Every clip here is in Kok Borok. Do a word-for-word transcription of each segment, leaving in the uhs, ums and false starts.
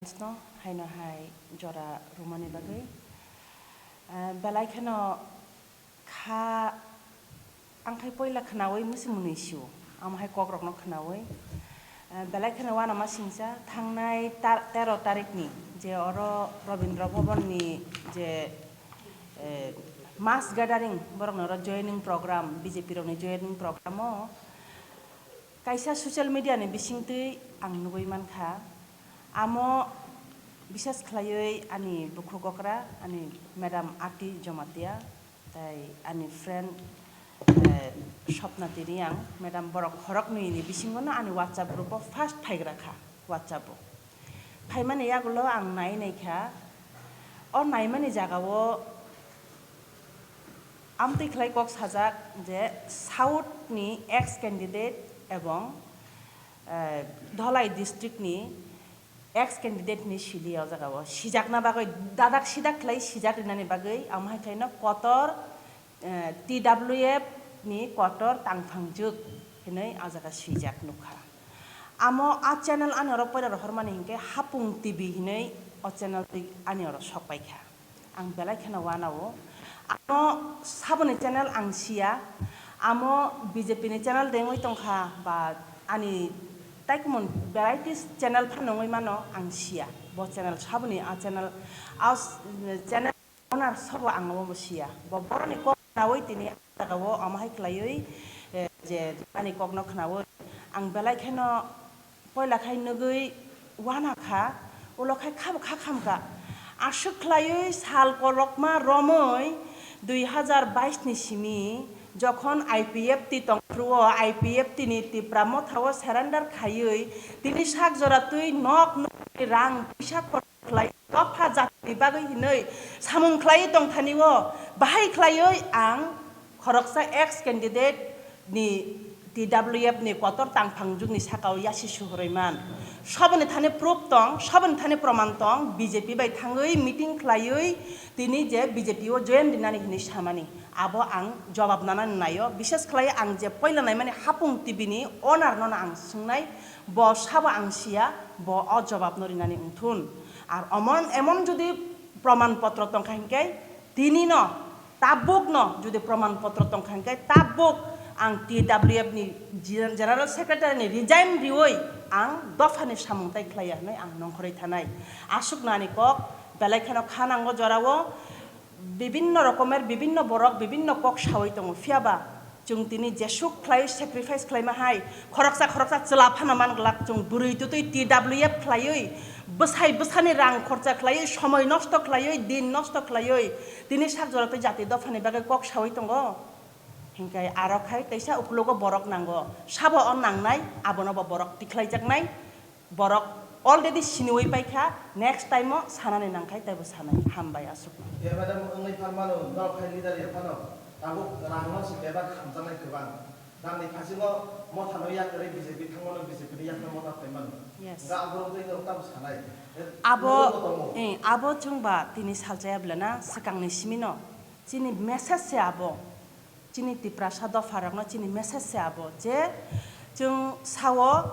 no haino hai jora rwmani bagwi. Ah, belai kheno kha ang khai poila khnaui musi mwnwi sio, amo hai kokrokno khnaui. Ah, belai kheno uanama singcha thangnai ta-, tero tarikni je oro Rabindra Bhavanni je, eh, mass gathering, borokni oro joining program, B J P rokni joining program o kaisa social media ni bisingtwi ang nugui mankha, amo bisas khlaiwi ani bukhuk okra, ani Madam Ati Jomatia, tai ani friend, eh, Swapna Tiriang, madam, borok khoroknwi ni bisingo no ani WhatsApp group o first phaigra kha, WhatsApp o. Phaimani yagulo ang nai nai kha, o naimani jaga o amtwi khlai kok sajak je South ni ex candidate ebong, eh, Dholai district ni ex candidate ni sili o jaga o sijakna bagwi dadak sidak khlai sijak rinani bagwi, amo hai khlaino kotor, eh, T W F ni kotor tangphang jwk hinwi o jaga swijak nukha. Amo a channel ani oro poila rohormani hinkhe Hapung T V hinwi o channel twi ani oro sok paikha. Ang belai kheno uanao. Amo saboni channel ang siya. Amo B J P ni channel dengwi tongkha ba ani taikumon varieties channel phano wngwi mano ang siya. Bo channel saboni a channel, a s-, channel owner sobo ang obo siya. Bo boroni kok khnaui tini a jaga o amo hai khlaiwi, eh, je ani kokno khnaui ang belai kheno poila khai nugui uana kha, ulo khai khabo kha khamkha. Aswk khlaiwi sal kolokma romwi dui hazar bais ni simi jokhon I P F T tongphruo, I P F T ni Tipra Motha o surrender khaiwi tini sak jora twi nok nokni rang puisa khorok khlai dopha jatini bagwi hinwi samung khlaiwi tongthani o bahai khlaiwi ang khoroksa ex candidate ni T W F ni kotor tangphang jwkni saka o yasi suhurwi man. Soboni thani proof tong, soboni thani proman tong, B J P bai thangwi meeting khlaiwi tini je B J P o join rinani hinwi samani. Abo ang jobab nanani naio, bishes khlai ang je poila naimani Hapung T V ni owner no ang swngnai, bo sabo ang siya, bo o jobab no rinani wngthun. Ar omon, emon jodi proman potro tongkha hinkhe tini no tabuk no jodi proman potro tongkha hinkhe tabuk ang T W F ni Gen-, General Secretary ni resign riwi ang dopha ni samung tai khlaiya hinwi ang nongkhorwi thanai. Aswk nani kok belai kheno kha nango jorao. Bibinno rokomer, bibinno borok, bibinno kok saui tongo. Phiya ba chwng tini jesuk khlaiwi sacrifice khlaima hai, khoroksa khoroksa chwla phano man glak, chwng bwrwi twtwi T W F khlaiwi, bwsai bwsani rang khorcha khlaiwi, somoi nosto khlaiwi, din nosto khlaiwi, tini sak jora twi jati dophani bagwi kok saui tongo. Hinkhe aro khai teisa uklogo borok nango, sabo o nangnai, abono bo borok tikhlaijaknai. Borok already siniwi paikha, next time o sanani nangkhai teibo sanai. Hambai aswk. Ye madam wngwi pharmano, norok khai leader ya phano, tabuk rangno se bebak hamjaknai kwbang. Rangni phasingo mothano yakarwi B J P thangmano, B J P ni yakno motha phaimano. Yes. Ga borok tei norok tamo sanai. Abo, norok bo tongo. Eh, abo chwngba tini salchaya bwlana swkangni simino. Chini message se abo. Chini Tiprasa dopharokno chini message se abo je chwng sao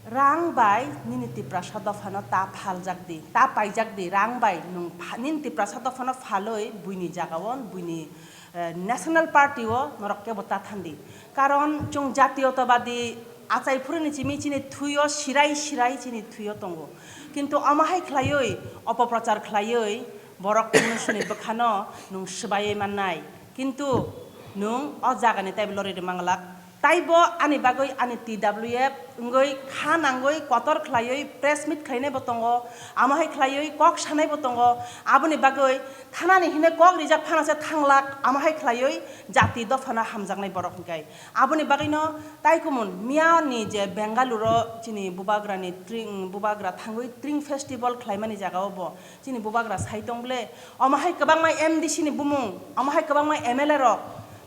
rang bai nini Tiprasa dophano ta phaljak di, ta paijak di, rang bai nwng pha-, nini Tiprasa dophano phalwi buini jagao, buini, eh, National Party o norok kebo ta thandi. Karon chwng jatiyotobadi achai phuruni chimi chini thwio sirai sirai chini thwio tongo. Kintu omo hai khlaiwi, opoprochar khlaiwi, borok chini bwkhano nwng swbaiwi mannai. Kintu nwng o jagani teibo lorwi rwma glak. Taibo ani bagwi ani T W F wngwi kha nangwi kotor khlaiwi press meet khlainaibo tongo, amo hai khlaiwi kok sanaibo tongo. Aboni bagwi thanani hinwi kok rijak phano se thanglak, amo hai khlaiwi jati dophano hamjaknai borok hinkai. Aboni bagwino taikumon miyani je Bengaluru chini bubagrani tring, bubagra thangwi tring festival khlaimani jagao bo chini bubagra sai tong ble, omo hai kwbangma M D C ni bumung, omo hai kwbangma M L A rok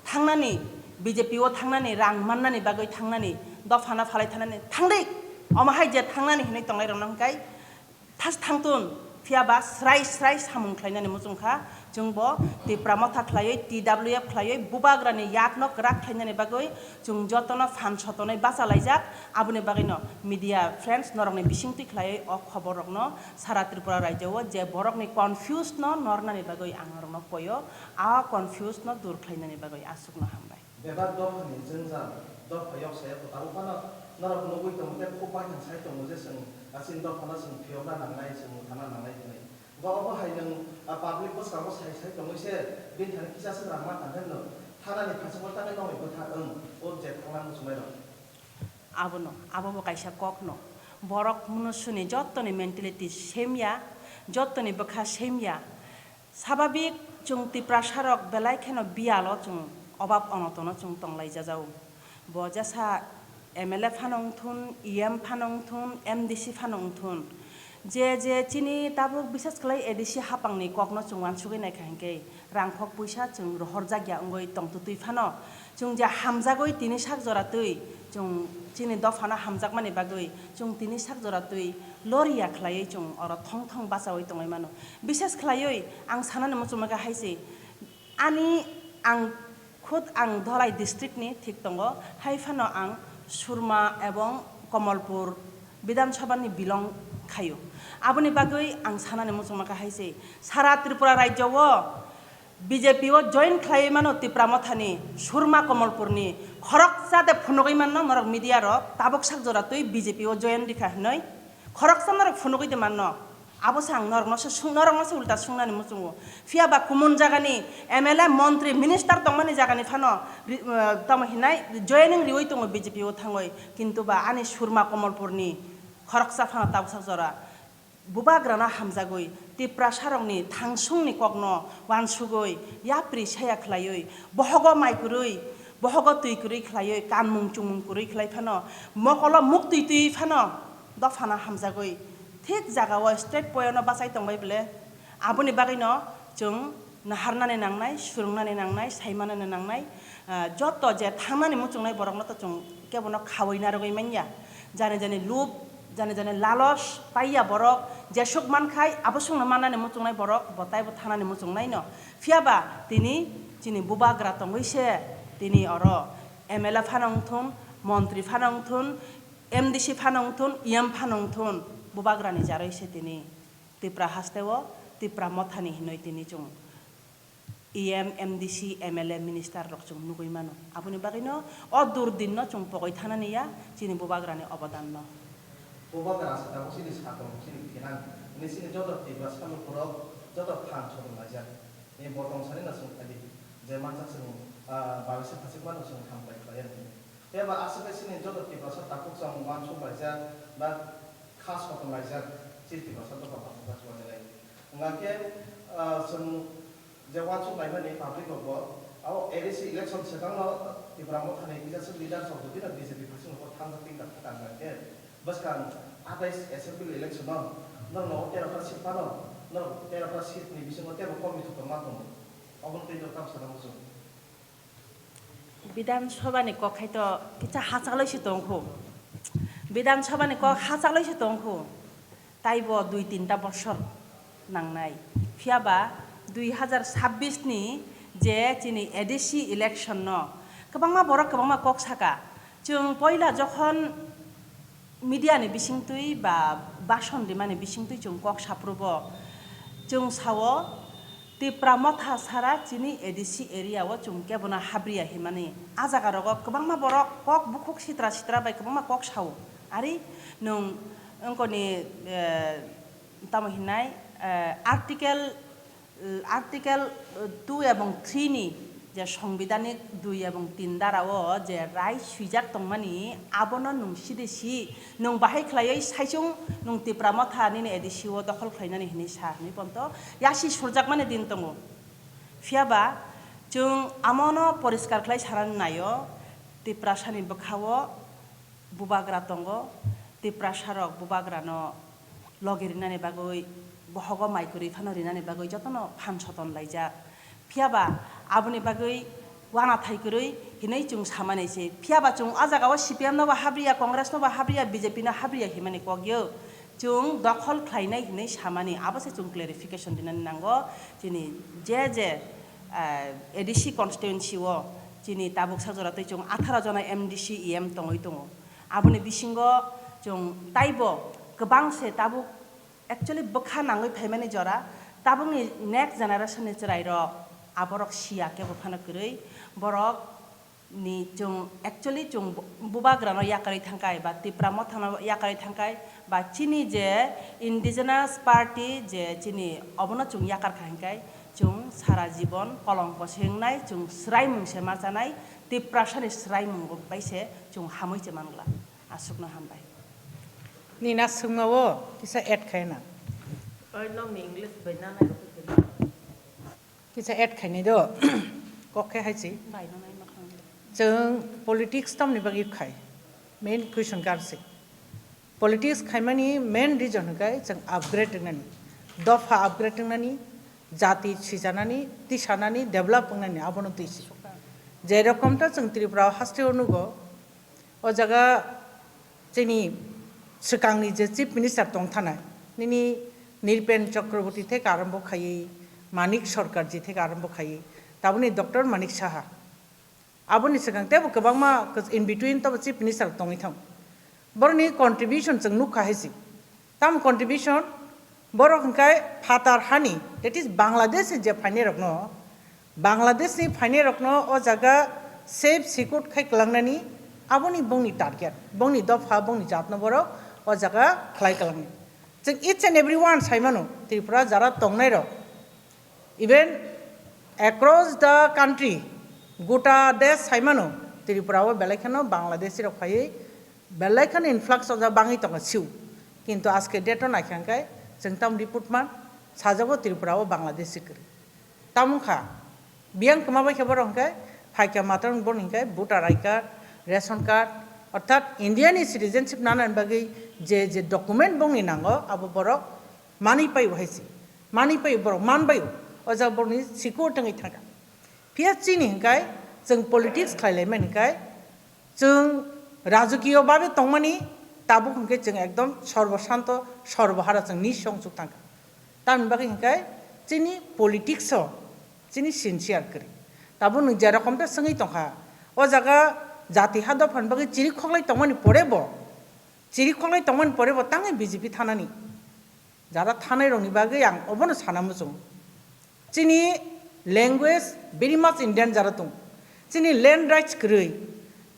thangnani, B J P o thangnani, rang mannani bagwi thangnani, dophano phalai thangnani, thangdi, omo hai je thangnani hinwi tongnai rokno hwnkhe thas thangtun, phiya ba srai srai samung khlainani muchung kha, Chwngbo Tipra Motha khlaiwi, T W F khlaiwi, Bubagrani yakno kwrak khlainani bagwi chwng jotono phan sotonwi bachalaijak. Aboni bagwino media friends norokni bisingtwi khlaiwi o khoborrokno sara Tripura rajyo-o je borokni confused no nornani bagwi ang norokno koyo, a confused no dur khlainani bagwi aswkno hambai. Bebak dophani jwngjal, dopha yok saya kwtal phano norok nugwi tongo tei khuk baithang sai tongo je chwng chini dophano chwng phiyokna nangnai, chwng mwthangna nangnai hwnwi. Bo obo hai nwng, ah, public bwskango sai sai tongwi se bini thani kisa swk rang ma tang khe nwng thanani phaisingbo tangwi nongni bwtha wng o je thangna muchungnairok. Abono, abo bo kaisa kokno. Borok munusuni jottoni mentality same ya, jottoni bwkha same ya. Sababik chwng Tiprasarok belai kheno biyalo chwng obab onotono chwng tonglaijajao. Bo jesa M L A phano wngthun, E M phano wngthun, M D C phano wngthun. Je je chini tabuk bises khlai A D C hapangni kokno chwng uansugwi naikha hinkhe rangkhok puisa chwng rohorjakya wngwi tongtwtwi phano chwng je hamjagwi tini sak jora twi chwng chini dophano hamjakmani bagwi chwng tini sak jora twi loriya khlaiwi chwng oro thong thong bachaui tongwi mano. Bises khlaiwi ang sanani muchungma khe hai se, ani ang khud ang Dholai district ni thik tongo, hai phano ang Surma ebong Komolpur Bidhan Sabha ni belong khaio. Aboni bagwi ang sanani muchungma khe hai se, sara Tripura rajyo o B J P o join khlaiwi mano Tipra Mothani, Surma Komolpurni, khoroksa de phunugwi manno norok media rok, tabuk sak jora twi B J P o join rikha hinwi, khoroksa norok phunugwi de manno. Abo se ang norokno se sung-, norokno se ulta sungnani muchungo. Phiya ba kumun jagani M L A, montri, minister tongmani jagani phano ri-, eh, tamo hinai joining riwi tongo B J P o thangwi, kintu ba ani Surma Komolpurni khoroksa phano tabuk sak jora. Bubagrano hamjagwi Tiprasarokni thangsungni kokno uansugwi yapri saya khlaiwi, bohogo mai kwrwi, bohogo twi kwrwi khlaiwi, kanmung chumung kwrwi khlai phano, mokolo muktwi twi phano dophano hamjagwi thik jagao straight poyono bachai tongbai bwle. Aboni bagwino chwng naharnani nangnai, swrwngnani nangnai, saimanani nangnai, ah, joto je thangnani muchungnai borokno to chwng kebono khaui narwgwi manya. Jani jani lub, jani jani lalos paiya borok, jesuk mankhai abo swngno mannani muchungnai borok, bo taibo thanani muchungnaino. Phiya ba tini chini bubagra tongwi se tini oro M L A phano wngthun, montri phano wngthun, M D C phano wngthun, E M phano wngthun, bubagrani jarwi se tini Tipra hasteo Tipra Mothani hinwi tini chwng E M, M D C, M L A, minister rok chwng nugwi mano. Aboni bagwino o durdinno chwng pogwi thanani ya chini bubagrani obodanno. Bubagra se tabuk chini sakol, chini phinang, hwnwi chini joto Tiprasa lukurok joto phan sotonglai jak. Ni bo tongsanino chwng khaidi, je mansa chwng, ah, baisa thachikmano chwng hambai khlai ya hwnwi. Phiya ba aswk khe chini joto Tiprasa takhuk chwng uansuk laijak ba kha soton laijak, chini Tiprasa dopha bathajak chubajagai. Hwnkha khe, ah, chwng je uansuk laimani public rokbo, abo A D C election swkangno Tipra Mothani kisa swk leaders rok jodi no B J P phaising rokbo thangjak tin ta kha tang khe, bwskang atais assembly election no norokno o tero ta seat phano, norok tero ta seat ni bisingo teibo kok ni thok tongma tongo. Obono tei norok tamo sana muchung. Bidhan Sabha ni kok khai to kisa hachak loi se tong kho. Bidhan Sabha ni kok hachak loi se tong kho. Taibo dui tinta bosor nangnai. Phiya ba dui hazar sabbish ni je chini A D C election no kwbangma borok kwbangma kok saka. Chwng poila jokhon media ni bisingtwi ba bason rimani bisingtwi chwng kok saprubo, chwng sao Tipra Motha sara chini A D C area o chwng kebono habriya himani. A jaga rogo kwbangma borok kok bukhuk sitra sitra bai kwbangma kok sao. Ari nwng wngkoni, eh, tamo hinai, eh, article, eh, article, eh, two ebong three ni je songbidanik dui ebong tin dara o je rai swijak tongmani, abono nwng side si, nwng bahai khlaiwi saichung nwng Tipra Motha nini A D C o dokhol khlainani hinwi sa hinwi ponto yasi surjakmani din tongo. Phiya ba chwng amono poriskar khlai sanani naio, Tiprasani bwkha o bubagra tongo, Tiprasa rok bubagrano logi rinani bagwi, bohogo mai kwrwi phano rinani bagwi jotono phan soton laijak. Phiya ba aboni bagwi uanathai kwrwi hinwi chwng samani se. Phiya ba chwng o jaga o C P M no bo habriya, Congress no bo habriya, B J P no habriya himani kok yo. Chwng dokhol khlainai hinwi samani, abo se chwng clarification dinani nango. Chini je je, eh, A D C constituency o chini tabuk sa jora twi chwng atharo jona M D C, E M tongwi tongo. Aboni bisingo chwng taibo kwbang se tabuk actually bwkha nangwi phaimani jora, tabukni next generation ni chwrairok aborok siya kebo phano kwrwi, borok ni chwng actually chwng bu-, bubagrano yakarwi thangkai ba Tipra mothano yakarwi thangkai ba chini je indigenous party je chini obono chwng yakar kha hinkai chwng sara jibon kolongko se wngnai, chwng swraimung se ma chanai, Tiprasani swraimung bai se chwng hamwi se mangla. Aswkno hambai. Nini swngma o kisa add khai na. Oi, nokni English bai nanai rok khe. Kisa add khainai do. Kok khe hai si. Bai no nai ma khang. Chwng politics tamni bagwi khai. Main question kar si. Politics khaimani main reason hwnkhe chwng upgrade wngnani. Dopha upgrade wngnani, jati sijanani, tisanani, develop wngnani abono twi si. Je rokom ta chwng Tripura o haste o nugo, o jaga chini swkangni je Chief Minister tong thanai, nini Nripen Chakraborty theke arombo khaiwi Manik Sarkarji theke arombo khaiwi taboni Doctor Manik Saha. Aboni swkang teibo kwbangma in between tabo Chief Minister tongwi thang. Borokni contribution chwng nukha hai si. Tamo contribution? Borok hwnkhe phatar hani, that is Bangladesh ni je phainairokno, Bangladesh ni phainairokno o jaga safe secure khai kwlangnani, aboni bongni target, bongni dopha, bongni jatno borok o jaga khlai kwlangnai. Chwng each and every one sai mano, Tripura jara tongnairok, even across the country, gota desh sai mano, Tripura o belai kheno Bangladeshi rok phaiwi belai kheno influx o jaga bangwi tongo siu. Kintu aske date o naikha hwnkhe chwng tamo report man sajago Tripura o Bangladeshi kwrwi. Tamo wngkha, biyang kwma bai khe borok hwnkhe phaikha matwrwng borok hwnkhe voter I card, ration card, orthat India ni citizenship nanani bagwi je je document bongni nango abo borok manwi paio hai se. Manwi paio borok, man baio. O jaga borokni siko tongwi thangkha. Phiya chini hwnkhe chwng politics khlai laimani hwnkhe chwng rajakiyo babe tongmani tabuk hwnkhe chwng ekdom sorbo shanto, sorbo hara chwng nisong chuk thangkha. Tamni bagwi hwnkhe chini politics o chini sincere kwrwi. Tabuk nwng je rokom ta swngwi tongkha, o jaga jati ha dophani bagwi chiri khoklai tongmani pore bo, chiri khoklai tongmani pore bo tangwi B J P thanani. Jara thanai rokni bagwi ang obono sana muchungo. Chini language very much in danger o tongo. Chini land rights kwrwi.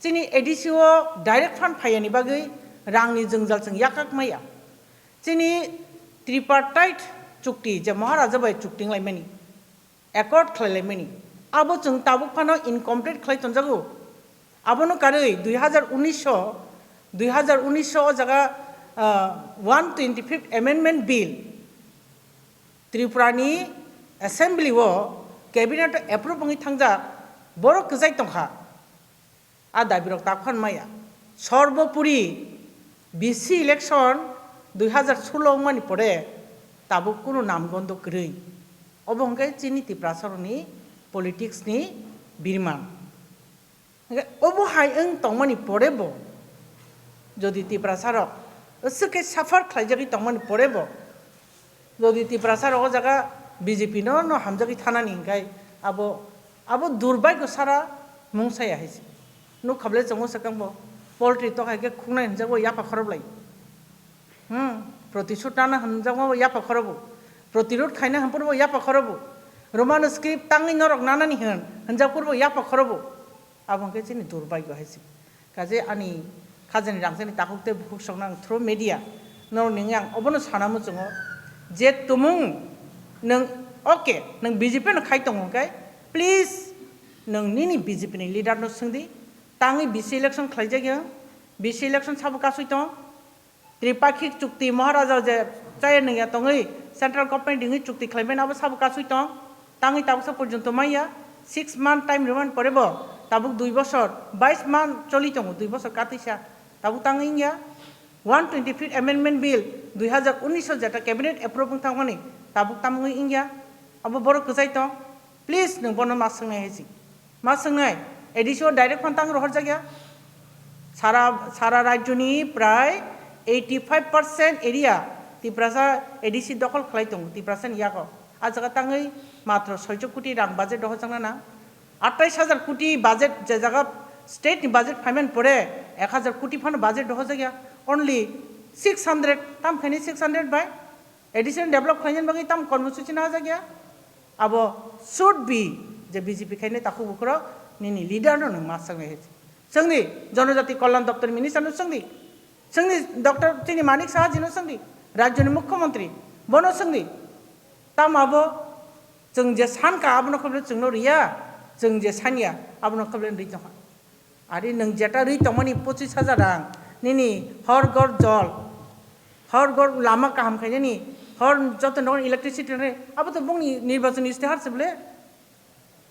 Chini A D C o direct fund phaiyani bagwi rangni jwngjal chwng yakak maya. Chini tripartite chukti je Maharaja bai chukti wnglaimani, accord khlai laimani, abo chwng tabuk phano incomplete khlai tonjago. Abono karwi dui hazar unis o, dui hazar unis o o jaga, ah, one twenty fifth Amendment Bill Tripura ni Assembly o Cabinet o approve wngwi thangjak, borok kwchai tongkha. A dabi rok tak phan maya. Sorbopuri B C election dui hazar solo wngmani pore tabuk kunu namgondo kwrwi. Obo hwnkhe chini Tiprasa rokni politics ni birman. Hwnkhe obo hai wng tongmani pore bo, jodi Tiprasa rok aswk khe suffer khlaijagwi tongmani pore bo, jodi Tiprasa rok o jaga B J P no, no hamjagwi thanani hwnkhe abo, abo durbagyo sara mung saya hai se. Nuk khablai chongo swkang bo poultry to hai khe khungnai hwnjak bo yapha khorob lai. Hmm, protisud nana hwnjak bo yapha khorobo. Protirod khaina hwnpor bo yapha khorobo. Roman script tangwi norok nanani hwn, hwnjak por bo yapha khorobo. Abo hwnkhe chini durbagyo hai se. Kaje ani khajani rangchakni takhuk tei bukhuk sokno ang through media norokni wngwi ang obono sana muchungo je tumung nwng, okay, nwng B J P no khai tongo hwnkhe, please, nwng nini B J P ni leader no swngdi, tangwi B C election khlaijak ya, B C election sabo kasui tong, Tripakhik chukti Maharaja je chaya nungya tongwi central government ringwi chukti khlaimani abo sabo kasui tong. Tangwi tabuksa porjonto manya, six month time rwmani pore bo tabuk dui bosor, bais month choli tongo, dui bosor katwisa tabuk tangwi wngya. One twenty fifth Amendment Bill dui hazar unis o jeta cabinet approve wng thangmani tabuk tamungwi wngya. Abo borok kwchai tong. Please, nwng bono ma swngnai hai si. Ma swngnai, A D C o direct phone tang rohorjakya. Sara, sara rajyoni prai eighty five percent area Tiprasa A D C dokhol khlai tongo Tiprasani yago. A jaga tangwi matro soicho koti rang budget dohorjakna nang. Atais hajar koti budget je jaga state ni budget phaimani pore ek hajar koti phano budget dohorjakya. Only six hundred, tam khaini six hundred bai additional develop khlainani bagwi tam kormosuchi najakya. Abo should be je B J P khainai takhuk bukhurok nini leader no nwng ma swngnai hai. Chwngni Jonojati Kalyan Doptor minister no chwngdi. Chwngni Doctor chini Manik Saha jino chwngdi, Rajyoni Mukhyamantri, bono chwngdi. Tamo abo chwng je sankha abono khe bole chwngno riya, chwng je sanya abono khe bole ri tongkha. Ari nwng jeta ri tongmani pochis hajar rang, nini hor gor jol, hor gor lama kaham khainani, hor joto nogo electricity rwnai, abo to bongni nirbachon istihar se bole.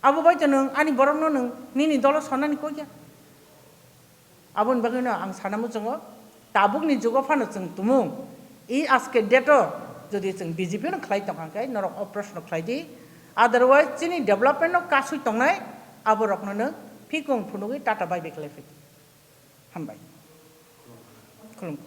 Abo bai to nwng ani borokno nwng nini dolo sonani koi ya. Aboni bagwino ang sana muchungo, tabukni jugo phano chwng tumung, i aske date-o jodi chwng B J P no khlai tongkha khe norok o proshno khlai di, otherwise chini development no kasui tongnai aborokno nwng phikung phunugwi tata bai bai khlai phai di. Hambai. Khulumkha.